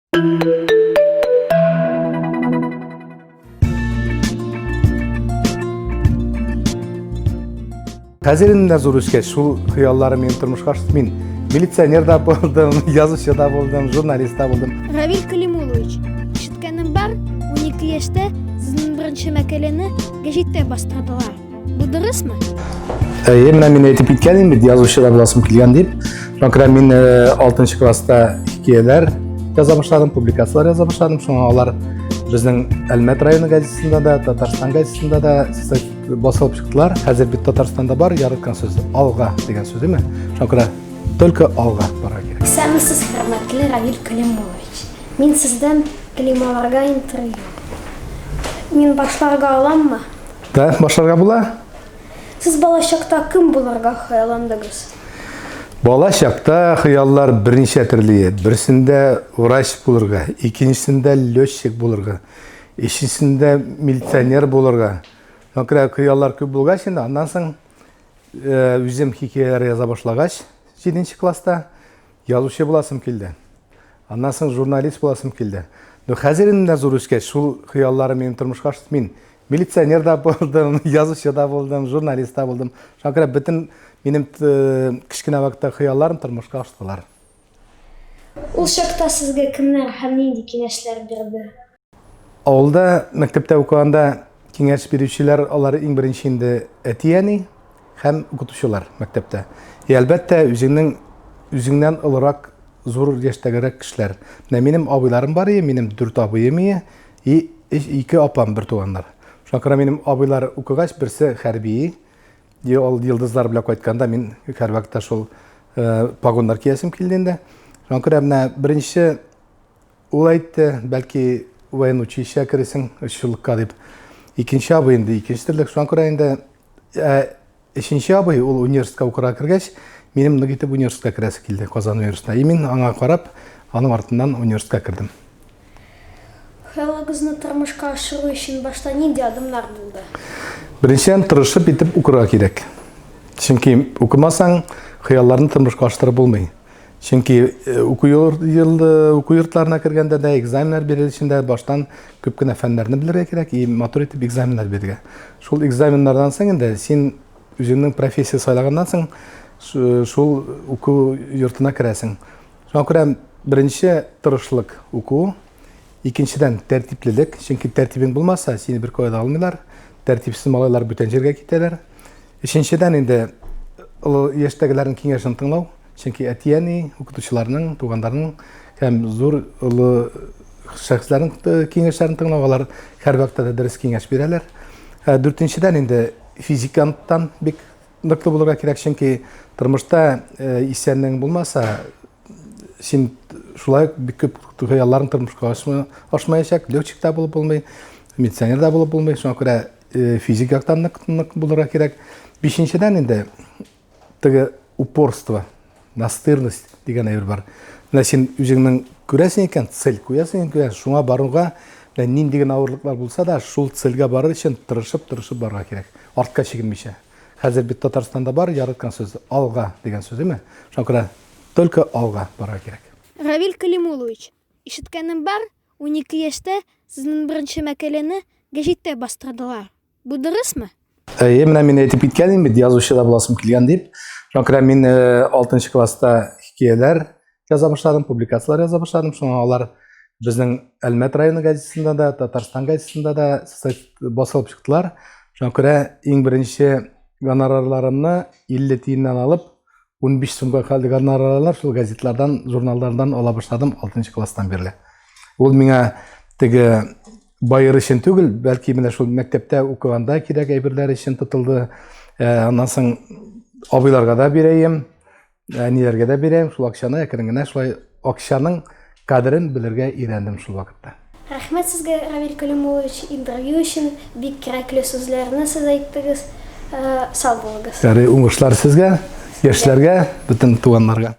Хәзер инде зур үскәч, шул хыялларым минем тормышка ашты. Мин милиционер да булдым, язучы да булдым, журналист та булдым. Равил Калимулович, ишеткәнем бар, 12 яшьтә сезнең беренче мәкаләне гәҗиттә бастырдылар. Бу дөресме? Әйе, менә мин әйтеп киткән идем бит, язучы да буласым килгән дип. Шуңа күрә мин 6 э, класста хикәяләр яза башладым, публикацияләр яза башладым. Шуңа алар безнең Әлмәт районы газетасында да, Татарстан газетасында да басылып чыктылар. Хәзер бит Татарстанда бар яраткан сүз алга дигән сүз, әйме? Шуңа күрә только алга барырга кирәк. Исәнмесез, хөрмәтле Равил Калимуллович. Мин сездән клеймаларга интервью. Мин башларга аламмы? Да, башларга була. Сез балачакта кем булырга хыялландыгыз? Бала чакта хыяллар берничә төрле. Берсендә врач булырга, икенчесендә летчик булырга, өченчесендә милиционер булырга. Шуңа күрә хыяллар күп булгач инде, аннан соң э, үзем хикәяләр яза башлагач, 7 класста язучы буласым килде. Аннан соң журналист буласым килде. Но хәзер инде зур үскәч, шул хыялларым минем тормышка ашты. Мин милиционер да булдым, язучы да булдым, журналист та булдым. Шуңа күрә бөтен минем э, кечкенә вакытта хыялларым тормышка аштылар. Ул чакта сезгә кемнәр һәм нинди киңәшләр бирде? Авылда мәктәптә укыганда киңәш бирүчеләр алар иң беренче инде әти-әни һәм укытучылар мәктәптә. И әлбәттә, үзеңнең үзеңнән олырак зур яшьтәгерәк кешеләр. Менә минем абыйларым бар ие, минем дүрт абыем ие, и ике апам бер туганнар. Шуңа күрә минем абыйлар укыгач, берсе хәрби, и ул йолдызлар белән кайтканда мин һәрвакытта шул э, погоннар киясем килде инде. Шуңа күрә менә беренче Ул әйтте, бәлки военный училищега кересең, өч еллыкка дип. Икенче абый инде икенче төрле. Шуңа күрә инде ә, өченче абый ул университетка укырга кергәч, минем нык итеп университетка керәсе килде, Казан университетына. И мин аңа карап, аның артыннан университетка кердем. Хыялыгызны тормышка ашыру өчен башта нинди адымнар булды? Беренчедән, тырышып итеп укырга кирәк. Чөнки укымасаң, хыялларны тормышка ашырып булмый. Чөнки э, уку елы уку йортларына кергәндә дә экзаменнар бирер өчен дә баштан күп кенә фәннәрне белергә кирәк и матур итеп экзаменнар бирергә. Шул экзаменнардан соң инде син үзеңнең профессия сайлаганнан соң шул уку йортына керәсең. Шуңа күрә беренче тырышлык уку, икенчедән тәртиплелек, чөнки тәртибең булмаса, сине бер кая да алмыйлар. Тәртипсез малайлар бүтән җиргә китәләр. Өченчедән инде олы яшьтәгеләрнең киңәшен тыңлау. Чөнки әти-әни, укытучыларның, туганнарның һәм зур олы шәхесләрнең киңәшләрен тыңлау, алар һәрвакытта да дөрес киңәш бирәләр. Ә дүртенчедән инде физик яктан бик ныклы булырга кирәк, чөнки тормышта э, исәнлегең булмаса, син шулай ук бик күп хыялларың тормышка ашмаячак, летчик та булып булмый, милиционер да булып булмый. Шуңа күрә э, физик яктан нык, нык булырга кирәк. Бишенчедән инде теге упорство, настырность дигән әйбер бар. Менә син үзеңнең күрәсең икән, цель куясың икән, шуңа баруга менә нинди генә авырлыклар булса да, шул цельгә барыр өчен тырышып-тырышып барырга кирәк. Артка чигенмичә. Хәзер бит Татарстанда бар яраткан сүз алга дигән сүз, әйме? Шуңа күрә только алга барырга кирәк. Равил Калимуллович, ишеткәнем бар, 12 яшьтә сезнең беренче мәкаләне гәҗиттә бастырдылар. Бу дөресме? Әйе, менә мин әйтеп киткән идем бит, язучы да буласым килгән дип. Шуңа күрә мин 6 э, класста хикәяләр яза башладым, публикацияләр яза башладым. Шуңа алар безнең Әлмәт районы газетасында да, Татарстан газетасында да басылып чыктылар. Шуңа күрә иң беренче гонорарларымны 50 тиеннән алып, 15 сумга калды гонорарлар шул газетлардан, журналлардан ала башладым 6 класстан бирле. Ул миңа теге Байыр өчен түгел, бәлки менә шул мәктәптә укыганда кирәк әйберләр өчен тотылды. Э, аннан соң абыйларга да бирәем, әниләргә дә бирәем шул акчаны әкрен генә шулай акчаның кадерен белергә өйрәндем шул вакытта. Рәхмәт сезгә, Равил Калимуллович, интервью өчен. Бик кирәкле сүзләрне сез әйттегез. Э, сау булыгыз. Ярый, уңышлар сезгә, яшьләргә, бөтен туганнарга.